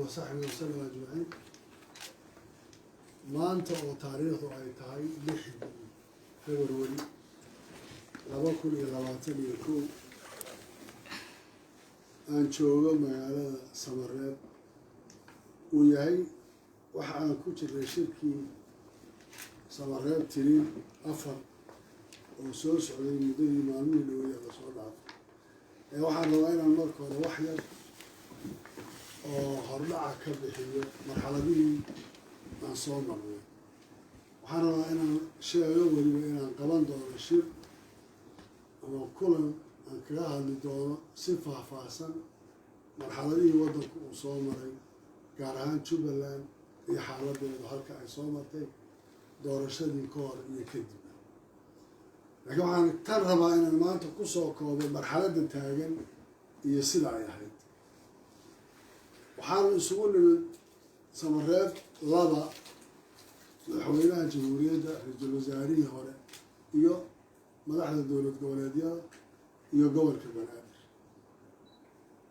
Wasaxbihi wasalam ajmaciin. Maanta oo taariikhdu ay tahay 6 February 2021, aan joogo magaalada Samareeb, uu yahay waxa aan ku jirnay shirkii Samareeb 3 4 oo soo socday muddadii maalmihii dhaweeya lasoo dhaafay. Waxaan rabaa inaan marka hore wax yar oo hordhaca ka bixiyo marxaladihii aan soo marnay. Waxaan rabaa inaan sheego weliba inaan qaban doono shir ama kulan aan kaga hadli doono si faahfaahsan marxaladihii waddanku uu soo maray, gaar ahaan Jubbaland iyo xaaladeedu halka ay soo martay doorashadii ka hor iyo kadib. Laakiin waxaan tan rabaa inaan maanta kusoo koobo marxaladda taagan iyo sida ay ahayd. Waxaanu isugu nimid Samareeb 2, madaxweynaha jamhuuriyadda, ra-iisul wasaarihii hore iyo madaxda dowlad goboleedyada iyo gobolka Banaadir.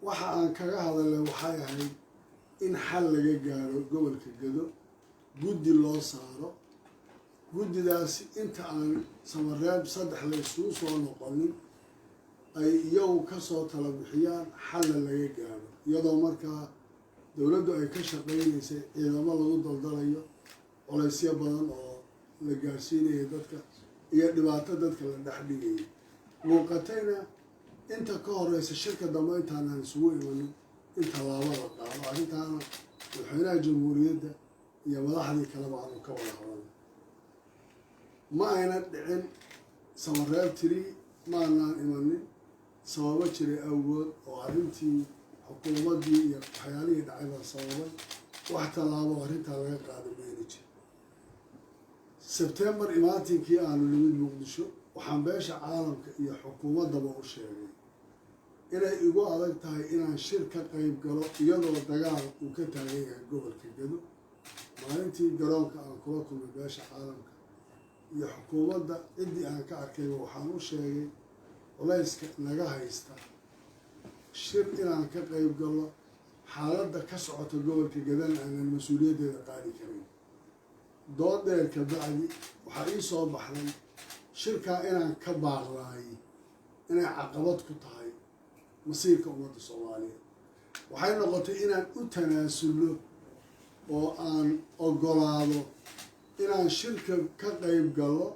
Waxa aan kaga hadalnay waxay ahayd in xal laga gaaro gobolka Gado, guddi loo saaro. Guddidaasi inta aan Samareeb 3 la isugu soo noqonin ay iyagu kasoo tala bixiyaan, xalla laga gaaro, iyadoo markaa dowladdu ay ka shaqeynaysay ciidamo lagu daldalayo, colaysyo badan oo la gaarsiinaya dadka iyo dhibaato dadka la dhex dhigayay. Muuqatayna inta ka horeysa shirka dambe intaanaan isugu imanin in tallaabo la qaado. Arrintaana madaxweynaha jamhuuriyadda iyo madaxdii kaleba aanu ka wada hadalnay. Ma ayna dhicin Samareeb 3, maanaan imanin sababo jiray awgood, oo arrintii xukuumaddii iyo waxyaalihii dhacay baa sababay. Wax tallaabo arrintaa laga qaada mayna jir. Sebtembar imaatinkii aanu nimid Muqdisho, waxaan beesha caalamka iyo xukuumaddaba u sheegay inay igu adag tahay inaan shir ka qayb galo iyadoo dagaal uu ka taagan yahay gobolka Gado. Maalintii garoonka aan kula kulmay beesha caalamka iyo xukuumadda, ciddii aan ka arkayba, waxaan u sheegay culayska naga haysta shir inaan ka qayb galo, xaaladda ka socota gobolka Gadana aanan mas-uuliyaddeeda qaadi karin. Dood dheer ka bacdi, waxaa ii soo baxday shirkaa inaan ka baaqlaayay inay caqabad ku tahay masiirka ummadda Soomaaliyeed. Waxay noqotay inaan u tanaasulno oo aan ogolaado inaan shirka ka qayb galo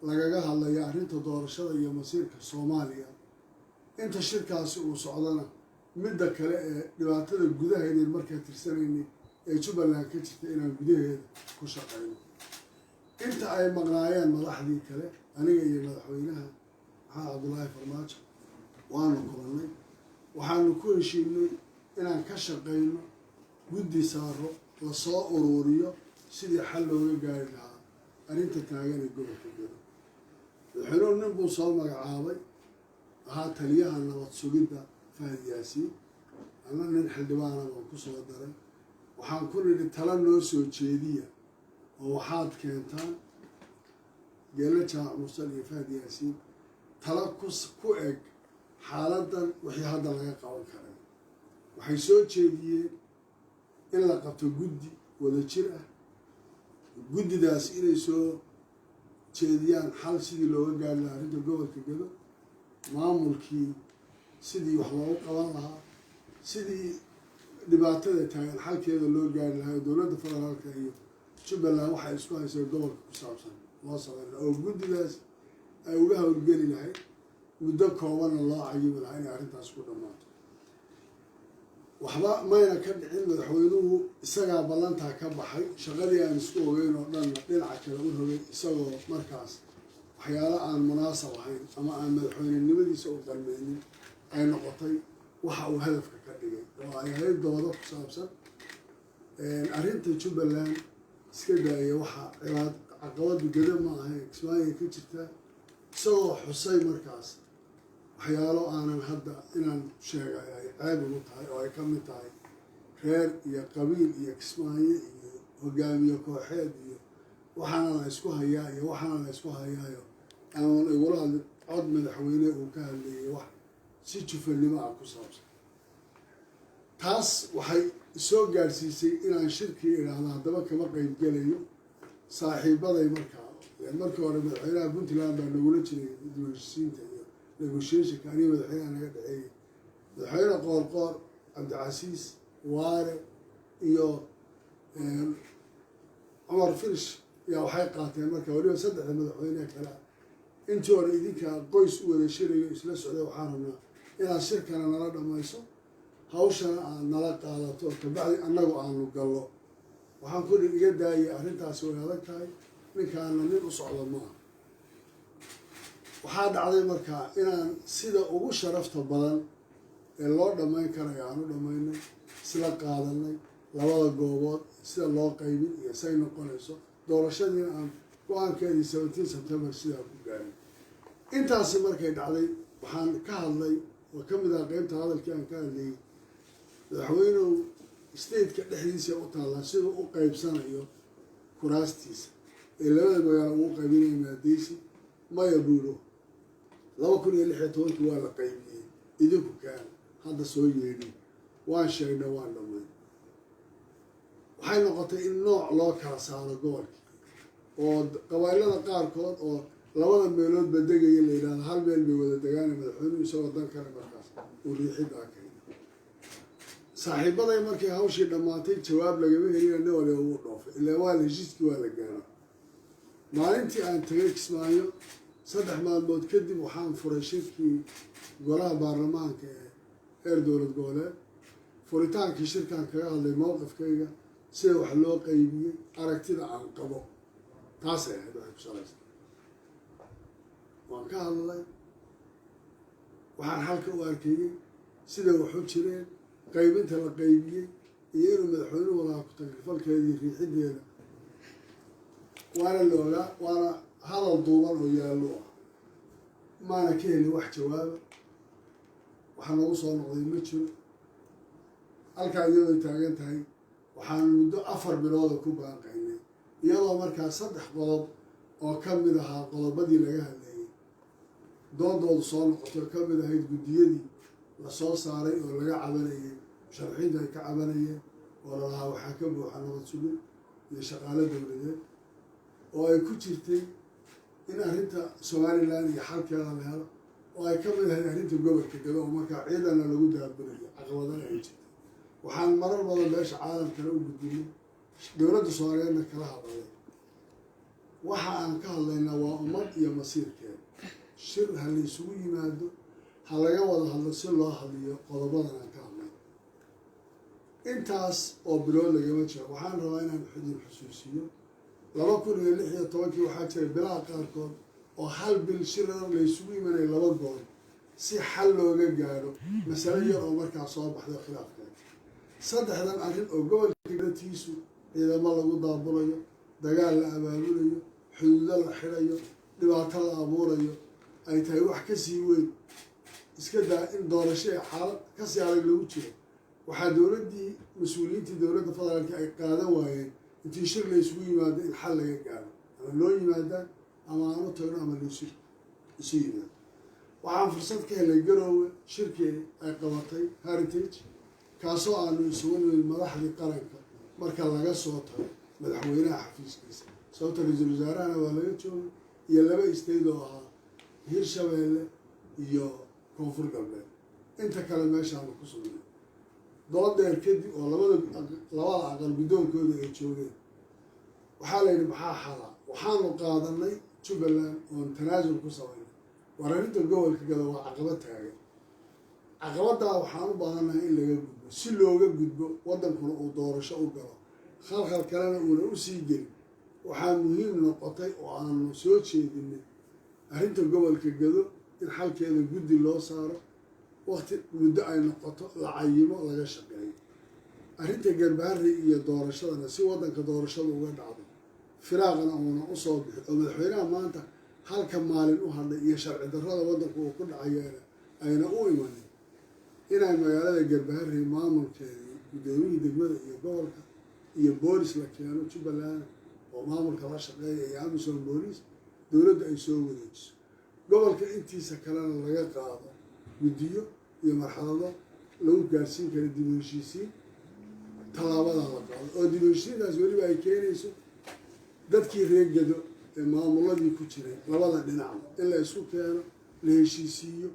lagaga hadlayo arrinta doorashada iyo masiirka Soomaaliya. Inta shirkaasi uu socdana, midda kale ee dhibaatada gudaheedeen markaa tirsanaynay ee Jubbaland ka jirta inaan gudaheeda ku shaqayno. Inta ay maqnaayeen madaxdii kale, aniga iyo madaxweynaha Maxamed Cabdulaahi Farmaajo waanu kulannay. Waxaanu ku heshiinay inaan ka shaqayno, guddi saaro, lasoo uruuriyo sidii xal looga gaari lahaa arrinta taagan ee gobolka Gado. Madaxweynuhu nin buu soo magacaabay ahaa taliyaha nabad sugidda, Fahad Yaasiin. Anna nin xildhibaana baan ku soo daray. Waxaan ku nidhi, tala noo soo jeediya oo waxaad keentaan Geelle Jaamac Mursal iyo Fahad Yaasiin tala ku eg xaaladdan wixii hadda laga qaban karay. Waxay soo jeediyeen in la qabto guddi wada jir ah, guddidaas inay soo jeediyaan xal sidii looga gaari lahaa arrinta gobolka Gado, maamulkii sidii wax loogu qaban lahaa, sidii dhibaatada taagan xalkeeda loo gaari lahaa, dowladda federaalka iyo Jubbaland waxay isku haysa gobolka ku saabsan loo sameyn lahaa, oo guddidaas ay uga howlgeli lahayd, muddo koobanna loo cayimi lahaa inay arrintaas ku dhammaato. Waxba mayna ka dhicin. Madaxweynuhu isagaa ballantaa ka baxay, shaqadii aan isku ogeyn oo dhanna dhinaca kale u rogay, isagoo markaas waxyaalo aan munaasab ahayn ama aan madaxweynenimadiisa u qalmeynin ay noqotay waxa uu hadafka ka dhigay, oo ay ahayd doodo ku saabsan arrinta Jubbaland. Iska daaya, waxa cibaad caqabadu Gado ma ahayn, Kismaayo ka jirtaa, isagoo xusay markaas waxyaalo aanan hadda inaan sheegay ay ceeb ugu tahay, oo ay ka mid tahay reer iyo qabiil iyo Kismaayo iyo hogaamiye kooxeed iyo waxaana la isku hayaa iyo waxaana la isku hayaayo, aanan igula hadlin cod madaxweyne uu ka hadlayay wax si jufanimo ah ku saabsan. Taas waxay soo gaadhsiisay inaan shirkii idhaahdo haddaba kama qeybgelayo. Saaxiibaday markaa, markii hore madaxweynaha Puntland baa nagula jiray dib heshiisiinta iyo negotiationka, aniga madaxweynaha naga dhexeeyey, Madaxweyne Qoorqoor, Cabdicasiis Waare iyo Cumar Filish yaa waxay qaateen marka weliba saddexda madaxweynehe kale ah. Intii hore idinka qoys u wada shirayo isla socday, waxaan rabnaa inaad shirkana nala dhammayso, hawshana aad nala qaadato, kabacdi annagu aanu gallo. Waxaan ku iga daayay, arrintaasi way adag tahay, ninkaana nin u socdo maaha. Waxaa dhacday markaa inaan sida ugu sharafta badan ee loo dhammayn karayo aan u dhammaynay, isla qaadanay labada goobood sida loo qaybin iyo say noqonayso doorashadiina, aan go-aankeedii 17 September sidaa ku gaarin. Intaasi markay dhacday, waxaan ka hadlay oo ka mid ah qeybta hadalkii aan ka hadlayay, madaxweynuhu stateka dhexdiisa u taallaa siduu u qaybsanayo kuraastiisa ee labada magaalo ugu qaybinaya maadeysi. Maya buuro, 2016-kii waa la qaybiyey, idinku kaan hadda soo yeedhin. Waan sheegnay, waan dhammayn. Waxay noqotay in nooc loo kala saaro gobolkii oo qabailada qaarkood oo labada meeloodba degaya la yidhahdo hal meel bay wada degaana, madaxweynuhu isagoo dan kale markaas uu riixiddaa keenay. Saaxiibaday markay hawshii dhammaatay, jawaab lagama helina, nin waliba wuu dhoofay, ilaa waa la heshiiskii waa la gaaray. Maalintii aan tagay Kismaayo, 3 maalmood kadib, waxaan furay shirkii golaha baarlamaanka ee heer dowlad goboleed. Furitaankii shirkaan kaga hadlay mowqifkayga, sida wax loo qaybiyey, aragtida aan qabo, taasay ahayd waxay ku salaysa. Waan ka hadlay waxaan xalka u arkayey, sida waxu jireen, qaybinta la qaybiyey iyo inuu madaxweynuhu lahaa ku-tagrifalkeedii riixideeda. Waana la ogaa, waana hadal duuban oo yaallo ah. Maana ka helin wax jawaaba, waxa nagu soo noqday ma jiro. Halkaa iyadoo taagan tahay, waxaan muddo 4 bilooda ku baaqaynay, iyadoo markaa saddex qodob oo ka mid ahaa qodobadii laga hadlayay doodoodu soo noqotay, oo ka mid ahayd guddiyadii lasoo saaray oo laga cabanayay, musharaxiintu ay ka cabanayeen, oo lalahaa waxaa ka buuxa nabad sugid iyo shaqaalo dowladeed, oo ay ku jirtay in arrinta Somaliland iyo xalkeeda la helo, oo ay ka mid ahayd arrinta gobolka Gado oo markaa ciidanna lagu daabulayo, caqabadana ay jirtay. Waxaan marar badan beesha caalamkana u gudbinay, dowladda Soomaaliyeedna kala hadalay. Waxa aan ka hadlaynaa waa ummad iyo masiirkeeda. Shir ha la isugu yimaado, ha laga wada hadlo si loo hadliyo qodobadan aan ka hadlay. Intaas oo bilood lagama jiro. Waxaan rabaa inaan idin xusuusiyo, 2016-kii waxaa jiray bilaha qaarkood oo hal bil shir la isugu imanaya laba goor si xal looga gaadho masalo yar oo markaa soo baxday khilaafkeeda. Saddexdan arrin oo gobolka tiisu ciidamo lagu daabulayo, dagaal la abaabulayo, xuduudo la xidhayo, dhibaato la abuurayo, ay tahay wax kasii weyn. Iska daa in doorasho ee xaalad kasii adag lagu jiro. Waxaa dowladdii, mas-uuliyiintii dowladda federaalka ay qaadan waayeen intii shir la isugu yimaado in xal laga gaaro, ama loo yimaadaan ama aan u tagno ama laisu isu yimaado. Waxaan fursad ka helay Garoowe shirkii ay qabatay Heritage, kaasoo aanu isugu nimid madaxdii qaranka marka laga soo tago madaxweynaha xafiiskiisa, sababta ra-iisul wasaarahana waa laga joogay, iyo laba state oo ahaa Hirshabeelle iyo Koonfur Galbeed. Inta kale meeshaanu ku sugnay. Dood dheer kadib oo labada aqal guddoonkooda ay joogeen, waxaa la yidhi, "Maxaa xalaa?" Waxaanu qaadanay Jubbaland oon tanaasul ku samaynay. War, arrinta gobolka Gado waa caqabad taagan. Caqabaddaa waxaan u baahannahay in laga gudbo. Si looga gudbo, waddankuna uu doorasho u galo, khalkhal kalena uuna usii gelin, waxaa muhiim noqotay oo aanu soo jeedinay arrinta gobolka Gado in xalkeeda guddi loo saaro, waqti muddo ay noqoto la cayimo, laga shaqeeyo. Arrinta Garbaharey iyo doorashadana, si waddanka doorashada uga dhacdo, firaaqna uuna usoo bixin, oo madaxweynaha maanta halka maalin u hadlay iyo sharci darrada waddanku uu ku dhacayeena ayna u imanin, inay magaalada Garbaharey maamulkeedii, guddoomiyihii degmada iyo gobolka iyo boolis la keeno Jubbaland oo maamulka la shaqeeya, iyo AMISOM booliis dowladdu ay soo wareejiso, gobolka intiisa kalena laga qaado guddiyo iyo marxalado. Lagu gaarsiin kara dib u heshiisiin tallaabadaa la qaado, oo dib u heshiisiintaas weliba ay keenayso dadkii reer Gedo ee maamuladii ku jiray labada dhinacba in la isku keeno, la heshiisiiyo,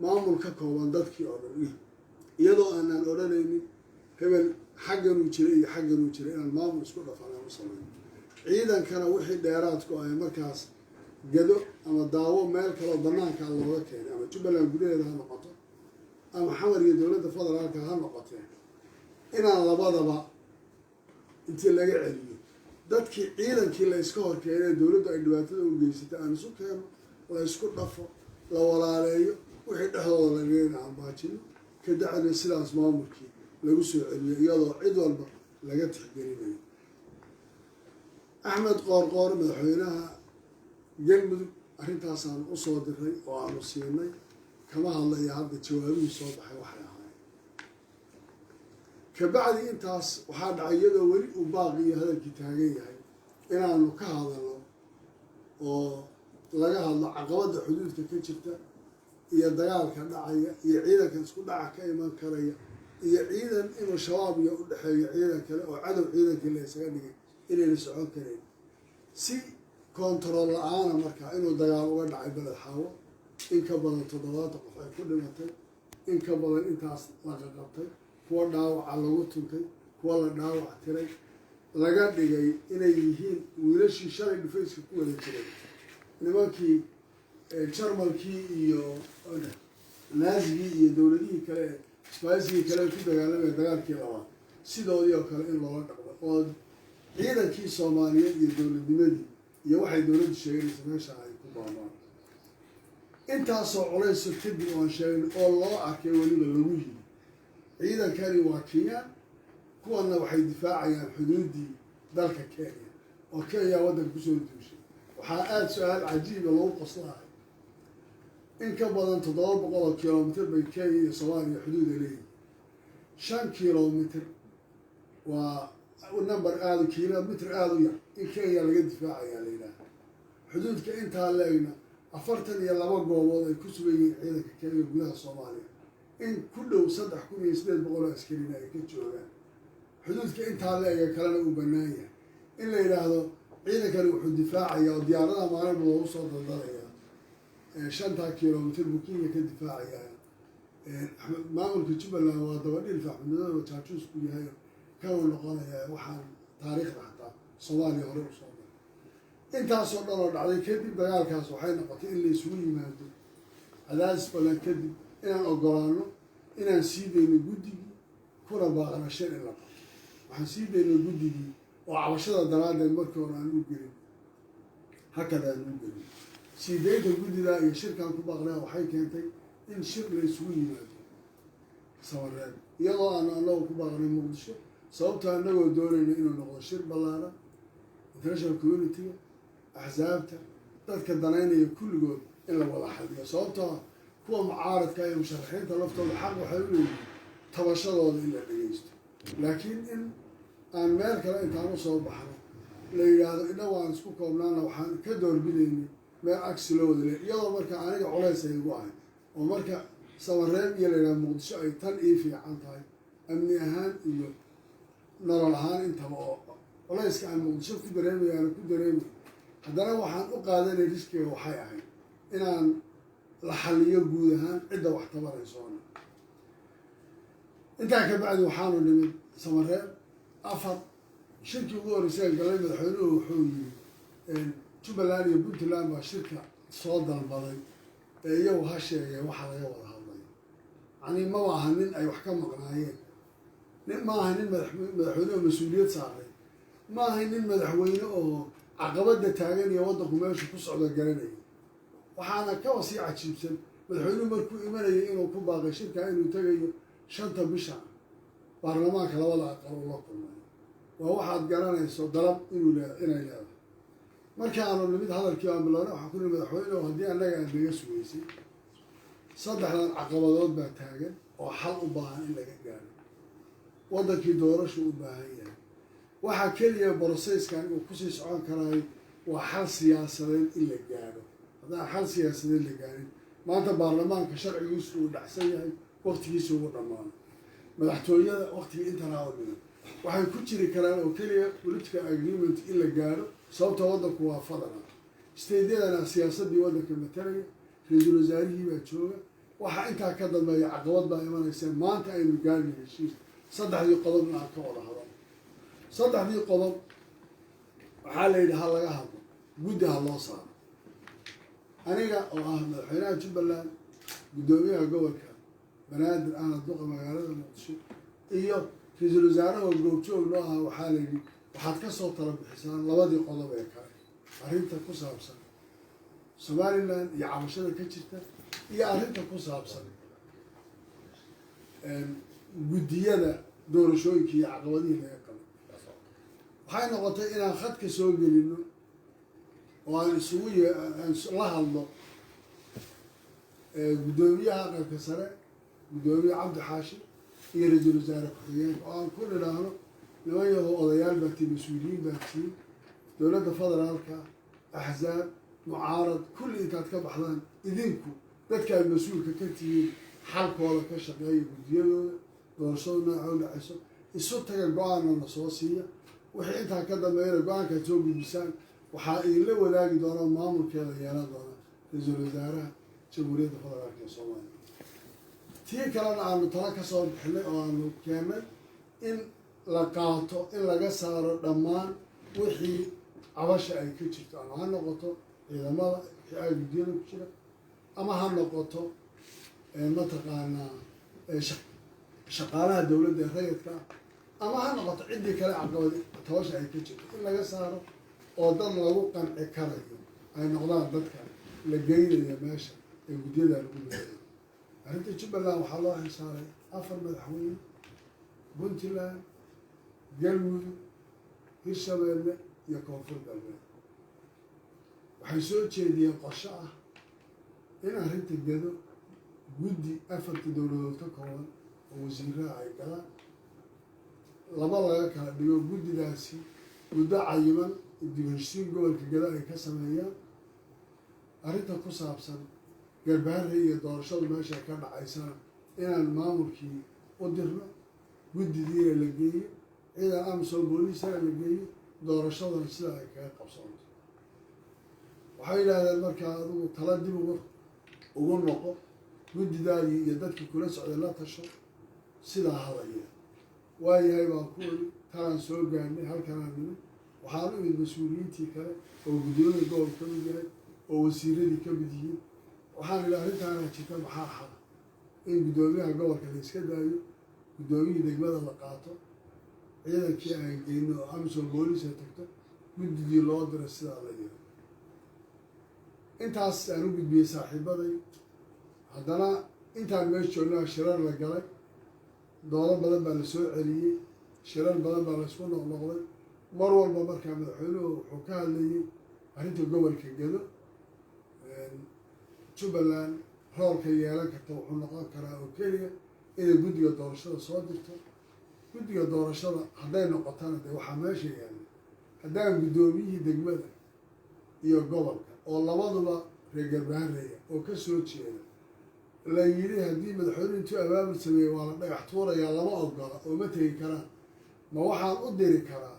maamul ka kooban dadkii oo dhan, iyadoo aanaan odhanaynin hebel xagganuu jiray iyo xagganuu jiray, inaan maamul isku dhafan aan u samayno. Ciidankana wixii dheeraadku ah markaas Gado ama daawo meel kaleo banaankaa looga keenay, ama Jubbaland gudaheeda ha noqoto ama Xamar iyo dowladda federaalka ha noqotee, inaan labadaba intii laga celiyo dadkii ciidankii la iska hor keenay, dowladdu ay dhibaatada u geysatay, aan isu keeno, la isku dhafo, la walaaleeyo, wixii dhexdooda lagana aan baajino, kadacdina sidaas maamulkii lagu soo celiyo, iyadoo cid walba laga tixgelinayo. Axmed Qoorqoor, madaxweynaha Galmudug, arrintaasaan usoo diray oo aanu siinay. Kama hadlaya hadda jawaabihii soo baxay waxay ahaayeen. Kabacdi intaas waxaa dhacay, iyadoo weli uu baaqi iyo hadalkii taagan yahay, inaanu ka hadalno oo laga hadlo caqabadda xuduudka ka jirta iyo dagaalka dhacaya iyo ciidanka isku dhaca ka iman karaya iyo ciidan inuu Shabaab iyo u dhexeeyo ciidan kale oo cadow ciidankii la isaga dhigay inayna socon karayn si kontarool la-aana. Markaa inuu dagaal uga dhacay Beled Xaawo, in ka badan 70 qof ay ku dhimatay, in ka badan intaas la qaqabtay, kuwa dhaawaca lagu tuntay, kuwa la dhaawac tiray, laga dhigay inay yihiin wiilashii shalay dhufayska ku wada jiray, nimankii Jarmalkii iyo Naazigii iyo dowladihii kale, isbaasigii kale ku dagaalamaya dagaalkii labaad, sidoodii oo kale in loola dhaqmo, oo ciidankii Soomaaliyeed iyo dowladnimadii iyo waxay dowladdu sheeganaysa meesha ay ku baabaan. Intaasoo culayso kadib oan sheegnay oo loo arkay weliba lagu yiri ciidankani waa Kenya, kuwanna waxay difaacayaan xuduuddii dalka Kenya oo Kenya waddanka kusoo duushay. Waxaa aada su-aal cajiiba lagu qoslahay, in ka badan 700 oo kilomitr bay Kenya iyo Soomaaliya xuduuda leeyihin. 5 kilomitr waa number aada, kilomitr aada u yar in Kenya laga difaacayaa la yidhaaha. Xuduudka intaa leegna 42 goobood ay ku sugan yihiin ciidanka Kenya gudaha Soomaaliya, in ku dhow 3800 oo askarina ay ka joogaan, xuduudka intaa la-ega kalena uu bannaan yahay, in la yidhaahdo ciidankani wuxuu difaacayaa oo diyaaradaha maalinba loogu soo daldalayaa shantaa kilomitr buu Kenya ka difaacayaa. Maamulka Jubbaland waa dabadhilfa Axmed Madoobe jaajuusku yahay kanuu noqonayaa. Waxaan taariikhda xataa Soomaaliya hore usoo maray. Intaasoo dhan oo dhacday kadib, dagaalkaas waxay noqotay in la isugu yimaado cadaadis badan kadib inaan ogolaano inaan sii dayno guddigii, kuna baaqna shir in la qabto. Waxaan sii daynay guddigii oo cabashada daraaddeed markii hore aan u gelin, hakada aan u gelin. Sii daynta guddidaa iyo shirkaan ku baaqnaa waxay keentay in shir la isugu yimaado Samareeb, iyadoo aanu annagu ku baaqnay Muqdisho, sababtoo annagoo doonayna inuu noqdo shir ballaaran, international community-ga, axsaabta, dadka danaynaya kulligood in la wada xaliyo, sababtoo ah kuwa mucaaradka iyo musharaxiinta laftooda xaq waxay u leeyihiin tabashadooda in la dhegeysto. Laakiin in aan meel kale intaan usoo baxno la yidhaahdo innagu aan isku koobnaana, waxaan ka doorbidaynay meel agsi loo wada leey, iyadoo marka aniga culays ay igu ahay oo marka Samareeb iyo la yidhahdo Muqdisho ay tan ii fiican tahay amni ahaan iyo nolol ahaan intaba, oo culayska aan Muqdisho ku dareemayaana ku dareemay, haddana waxaan u qaadanay riskiga waxay ahayd inaan la xaliyo guud ahaan cidda wax tabaraysoona. Intaa ka bacdi waxaanu nimid Samareeb afar. Shirkii ugu horreysay galay, madaxweynuhu wuxuu yiri Jubbaland iyo Puntland baa shirka soo dalbaday ee iyagu ha sheegeen waxa laga wada hadlayo. Yacnii maba aha nin ay wax ka maqnaayeen, nin ma aha nin madaxweyne oo mas-uuliyad saaray, ma aha nin madaxweyne oo caqabadda taagan iyo waddanku meeshu ku socdo garanaya. Waxaana kaba sii cajiibsan madaxweynuhu markuu imanayay inuu ku baaqay shirkaa inuu tegayo 5-ta bisha, baarlamaanka labada aqal uu la kulmayo. Waa waxaad garanayso dalab inuu inay leedahay. Markaanu nimid, hadalkii aan bilowna, waxaan ku nihi: "Madaxweyne, oo haddii annaga aad naga sugaysay, saddexdan caqabadood baa taagan oo xal u baahan in laga gaaro. Waddankii doorashu u baahan yahay. Waxaa keliya process-kan uu kusii socon karaayo waa xal siyaasadeed in la gaadho. Haddaan xal siyaasadeed la gaarin, maanta baarlamaanka sharcigiisu uu dhacsan yahay, waqtigiisu ugu dhammaano." Madaxtooyada waqtiga intanaa oo dhiman waxay ku jiri karaan oo keliya political agreement in la gaaro, sababta waddanku waa federal. State-yadana siyaasaddii waddanka matalaya, ra-iisul wasaarihii baa jooga. Waxaa intaa ka dambeeya caqabad baa imanaysa. Maanta aynu gaarna heshiis, saddexdii qodobna aan ka wada hadalno. Saddexdii qodob waxaa la yidhi ha laga hadlo, guddi ha loo saaro. Aniga oo ah madaxweynaha Jubbaland, guddoomiyaha gobolka Banaadir, ahna duqa magaalada Muqdisho, iyo ra-iisul wasaaraha oo goobjoog loo ahaa, waxaa la yidhi waxaad ka soo tala bixisaan labadii qodob ee kale: arrinta ku saabsan Somaliland iyo cabashada ka jirta, iyo arrinta ku saabsan guddiyada doorashooyinka iyo caqabadihii laga qabay. Waxay noqotay inaan khadka soo gelino oo aan isugu aan la hadlo guddoomiyaha Aqalka Sare, guddoomiye Cabdi Xaashi, iyo ra-iisul wasaare ku-xigeenka, oo aan ku nidhaahno: niman yahow, odayaal baa tiin, mas-uuliyiin baa tiin, dowladda federaalka, axsaab mucaarad, kulli intaad ka baxdaan, idinku dadka aad mas-uulka ka tihiin xalkooda ka shaqeeya, guddiyadooda doorashada nooca u dhacayso, isu taga, go-aanna na soo siiya. Wixii intaa ka dambeeyana go-aankaad soo gudbisaan waxaa idinla wadaagi doona, maamulkeeda yeelan doona ra-iisul wasaaraha Jamhuuriyadda Federaalka ee Soomaaliya. Tii kalena aanu talo ka soo bixinay oo aanu keennay in la qaato in laga saaro dhammaan wixii cabasha ay ka jirto, ama ha noqoto ciidamada wixii guddiyada ku jira, ama ha noqoto mataqaanaa shaqaalaha dowladda ee rayidka ah, ama ha noqoto ciddii kale caqabad tabasha ay ka jirto, in laga saaro oo dad lagu qanci karayo ay noqdaan dadka la geynaya meesha ee guddiyada lagu beerayo. Arrinta Jubbaland waxaa loo xilsaaray afar madaxweyne: Puntland, Galmudug, Hirshabeelle iyo Koonfur Galbeed. Waxay soo jeediyeen qorsho ah in arrinta Gedo guddi afarta dowladood ka kooban oo wasiiraha ay galaan, laba laga kala dhigo, guddidaasi muddo cayiman dib heshiin gobolka Gedo ay ka sameeyaan. Arrinta ku saabsan Garbaharre iyo doorashadu meesha ka dhacaysana inaan maamulkii u dirno, guddidiina la geeyo, ciidan AMISOM booliisana la geeyo, doorashadana sida ay kaga qabsoonto. Waxay yidhaahdeen markaa adigu tala dib ugu noqo, guddidaadii iyo dadkii kula socday la tasho, sidaa hadaya. Waayahay baan ku ori, talaan soo gaarnay, halkanaan nimid. Waxaan u imid mas-uuliyiintii kale oo guddoomiyada gobolka ka mid yahay oo wasiiradii ka mid yihiin. Waxaan idhi: arrintaana jirta, maxaa xala? In guddoomiyaha gobolka la iska daayo, guddoomiyihii degmada la qaato, ciidankii aan geyno oo AMISOM booliis ay tagto, guddidii loo diro, sidaa la yiri. Intaas aan u gudbiyey saaxiibaday. Haddana intaan meesha joognaa shirar la galay, doodo badan baa la soo celiyey, shirar badan baa laysku noqnoqday. Mar walba markaa madaxweynuhu wuxuu ka hadlayey arrinta gobolka Gedo. Jubbaland roolka yeelan karta wuxuu noqon karaa oo keliya inay guddiga doorashada soo dirto. Guddiga doorashada hadday noqotana, dee waxaa meesha yaalla haddaan guddoomiyihii degmada iyo gobolka oo labaduba reer Garbahareeya oo ka soo jeeda la yidhi haddii madaxweyne intuu abaabul sameeyey waa la dhagax tuurayaa, lama ogola oo ma tegi karaan, ma waxaan u diri karaa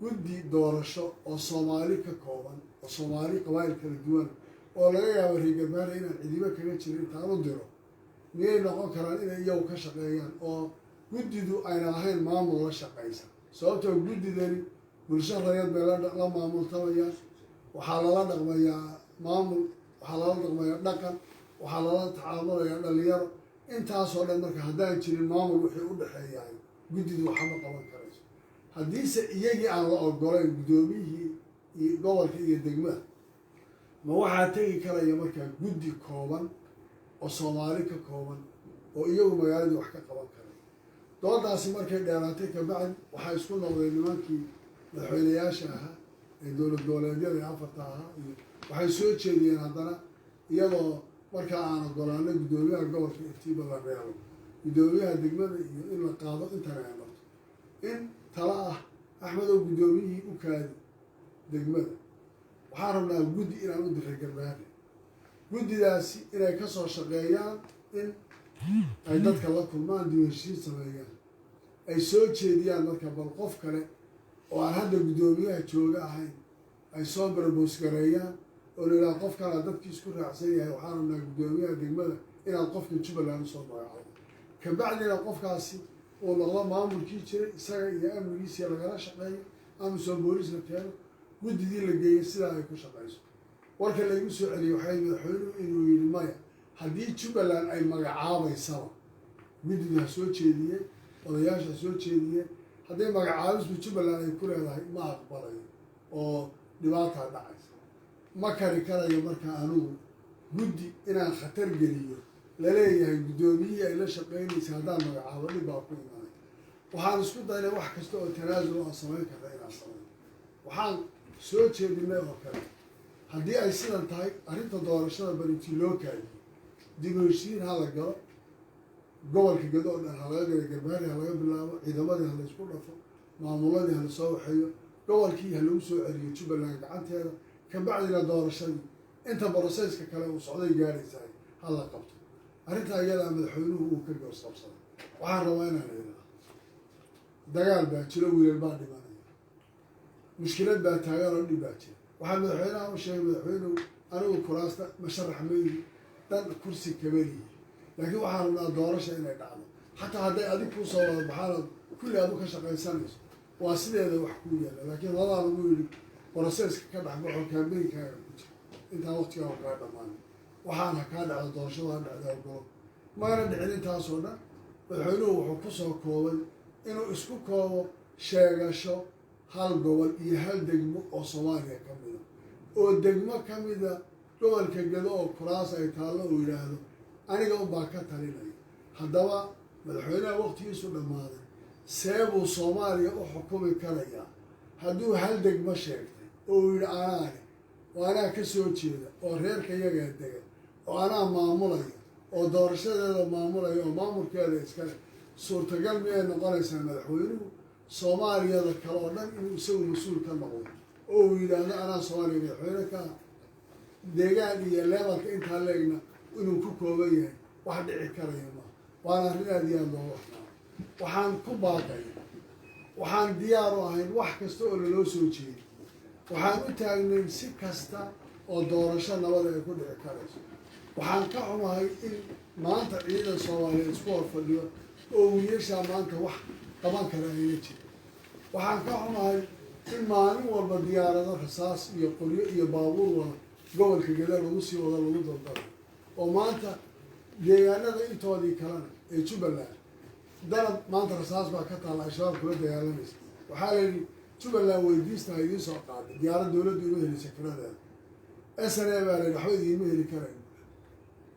guddi doorasho oo Soomaali ka kooban, oo Soomaali qabaa'il kala duwan, oo laga yaabo reer Garbaharey inaan cidibo kaga jirin, intaan u diro miyay noqon karaan inay iyagu ka shaqeeyaan oo guddidu ayna lahayn maamul la shaqaysa? Sababtoo guddidani bulsho rayad bay la maamultamayaan. Waxaa lala dhaqmayaa maamul, waxaa lala dhaqmayaa dhaqan, waxaa lala tacaamulayaa dhalinyaro, intaasoo dhan. Marka haddaan jirin maamul wixii u dhexeeyahay, guddidu waxama qaban karayso. Haddiise iyagii aan la ogolayn, guddoomiyihii iyo gobolka iyo degmada, ma waxaa tegi karaya markaa guddi kooban oo Soomaali ka kooban oo iyagu magaaladii wax ka qaban karay? Doodaasi markay dheeraatay kabacdi waxaa isku noqday nimankii madaxweyneyaasha ahaa ee dowlad goboleedyada ee afarta ahaa, iyo waxay soo jeediyeen haddana, iyadoo markaa aan ogolaanay guddoomiyaha gobolka iftiiba la reebo, guddoomiyaha degmada iyo in la qaado intana ay marto, in tala ah: Axmed oo guddoomiyihii u kaadi degmada, waxaan rabnaa guddi inaan u diray Garbaharre, guddidaasi inay kasoo shaqeeyaan in Ay dadka la kulmaan, dib heshiis sameeyaan, ay soo jeediyaan. Marka bal qof kale oo aan hadda guddoomiyaha jooga ahayn ay soo propose gareeyaan oo la yidhaha qofkanaa dadkii isku raacsan yahay, waxaan rabnaa guddoomiyaha degmada inaad qofka Jubbaland usoo magacaabo. Kabacdina qofkaasi uu noqdo maamulkii jiray, isaga iyo amnigiisii lagala shaqeeyo, AMISOM booliis la keeno, guddidii la geeyo, sidaa ay ku shaqeyso. Warka laygu soo celiyey waxay madaxweynuhu inuu yidhi maya, haddii Jubbaland ay magacaabaysaba guddidu ha soo jeediyeen, odayaasha ha soo jeediyeen. Hadday magacaabisbu Jubbaland ay ku leedahay, ma aqbalayo oo dhibaataa dhacaysa, ma kari karayo. Marka anigu guddi inaan khatar geliyo laleeyahay guddoomiyihii ay la shaqeynaysa haddaan magacaabo dhib baa ku imanay. Waxaan isku daynay wax kasta oo tanaasul aan samayn karna inaan samayn. Waxaan soo jeedinay oo kale, haddii ay sidan tahay arrinta doorashada, bal intii loo kaadiyo dib u heshiin ha la galo, gobolka Gedo oo dhan ha laga galo, Garbaari ha laga bilaabo, ciidamadii ha laysku dhafo, maamuladii ha lasoo waxeeyo, gobolkii ha lagu soo celiyo Jubbaland gacanteeda, kabacdina doorashadii inta process-ka kale uu socday gaadhaysahay ha la qabto. Arrintaa iyadaa madaxweynuhu uu ka goosqabsaday. Waxaan rabaa inaan idhaa dagaal baa jiro, wiilal baa dhimanaya, mushkilad baa taagan oo dhib baa jira. Waxaa madaxweynaha u sheegay, madaxweynuhu, anigu kuraasta masharax ma ihi, dan kursi kama lihi, laakiin waxaan rabnaa doorasha inay dhacdo, xataa hadday adig kuu soo wada baxaanood kulli aad u ka shaqaysanayso, waa sideeda wax kuu yaalla. Laakiin ladaa lagu yidhi process-ka ka dhex baxo, campaign-kaaga ku jira intaan waqtigaa kaa dhamaanin, waxaan ha kaa dhacdo, doorashada ha dhacdo, ogolo. Maana dhicin intaasoo dhan. Madaxweynuhu wuxuu kusoo koobay inuu isku koobo sheegasho hal gobol iyo hal degmo oo Soomaaliya ka mida, oo degmo ka mida gobolka Gedo oo kuraas ay taallo uu yidhaahdo aniga unbaa ka talinaya. Haddaba madaxweynaha waqtigiisu dhammaaday seebuu Soomaaliya u xukumi karayaa hadduu hal degmo sheegtay oo uu yidhi anaa leh oo anaa ka soo jeeda oo reerka yagaa dega oo anaa maamulaya oo doorashadeeda maamulaya oo maamulkeeda iskale? Suurtagal miyay noqonaysaa madaxweynuhu Soomaaliyada kale oo dhan inuu isagu mas-uul ka noqdo oo uu yidhaahdo anaa Soomaaliya madaxweyne ka ah, deegaan iyo level-ka intaa leegna inuu ku kooban yahay? Wax dhici karaya maaha, waana arrin aada iyo aada looga waxnaao. Waxaan ku baaqaya, waxaan diyaar u ahayn wax kasta oo laloo soo jeeday. Waxaan u taagnayn si kasta oo doorasho nabada ay ku dhici karayso. Waxaan ka xumahay in maanta ciidan Soomaaliyeed isku hor fadhiyo oo wiilashaa maanta wax qaban kara ayna jirin. Waxaan ka xumahay in maalin walba diyaarado rasaas iyo qoryo iyo baabuur wada gobolka Geda lagu sii wado, lagu daldalay, oo maanta deegaanada intoodii kalena ee Jubbaland Danab maanta rasaas baa ka taalla, Al-Shabaab kula dagaalamaysa. Waxaa la yidhi Jubbaland weydiista ha idiin soo qaaday diyaarad, dowladdu ima helisa kiradeeda. SNA baa la yidhi waxba idiinma heli karayn.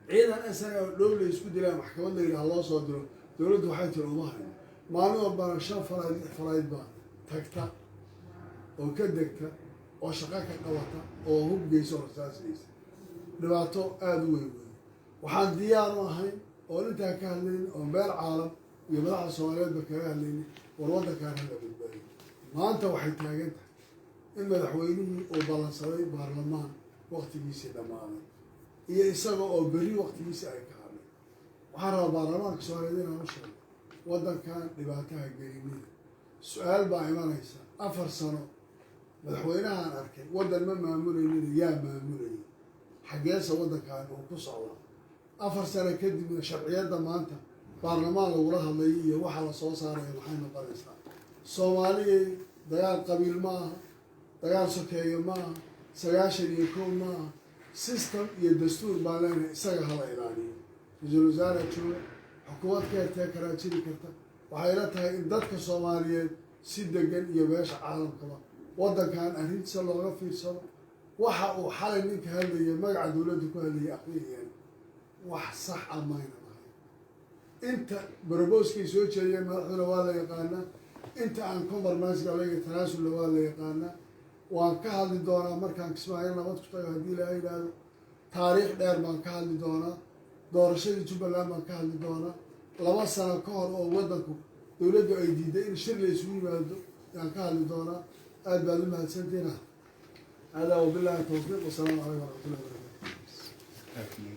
Ciidan SNA oo dhow la isku dilaa maxkamad la yidhi ha loo soo diro, dowladdu waxay tiri uma hayno. Maalin walbana shan flight, lix flight baa tagta oo ka degta oo shaqo ka qabata oo hub geysa oo rasaas geysa. Dhibaato aada u weyn weyn. Waxaan diyaar u ahayn oon intaa ka hadlaynin oon meel caalam iyo madaxda Soomaaliyeedba kaga hadlaynin, war waddankaan hala badbaadiyo. Maanta waxay taagan tahay in madaxweynihii uu ballansaday baarlamaan waqtigiisii dhammaaday iyo isaga oo berri waqtigiisii ay ka hadlay. Waxaan rabaa baarlamaanka Soomaaliyeed inaan u sheego waddankan dhibaataha gelinida. Su-aal baa imanaysa: 4 sano madaxweynahaan arkay waddan ma maamulaynin, yaa maamulayay? Xaggeesa waddankan uu ku socdaa 4 sano kadibna? Sharciyadda maanta baarlamaan lagula hadlayo iyo waxa la soo saaraya maxay noqonaysaa? Soomaaliyay, dagaal qabiil ma aha, dagaal sokeeye ma aha, 91 ma aha. System iyo dastuur baan leenahay, isaga hala ilaaliyo. Ra-iisul wasaare jooga, xukuumad ka hertee karaa jiri karta. Waxay la tahay in dadka Soomaaliyeed si degan iyo beesha caalamkaba waddankan arrintiisa looga fiirsado. Waxa uu xalay ninka hadlayay magaca dowladda ku hadlayay aqriyayeen wax sax a maynan ahayn. Inta propose-kay soo jeediyeen madaxduna waa la yaqaanaa, inta aan compromise-ga laga tanaasulna waa la yaqaanaa. Waan ka hadli doonaa markaan Kismaayo nabad ku tago, haddii ilaaha yidhaahdo. Taariikh dheer baan ka hadli doonaa, doorashadii Jubbaland baan ka hadli doonaa, 2 sano ka hor oo waddanku dowladdu ay diiday in shir la isugu yimaado ayaan ka hadli doonaa. Aad baad u mahadsantiina. Hada wabillahi towfiiq, wasalaamu calaykum waraxmatullahi wabarakatu.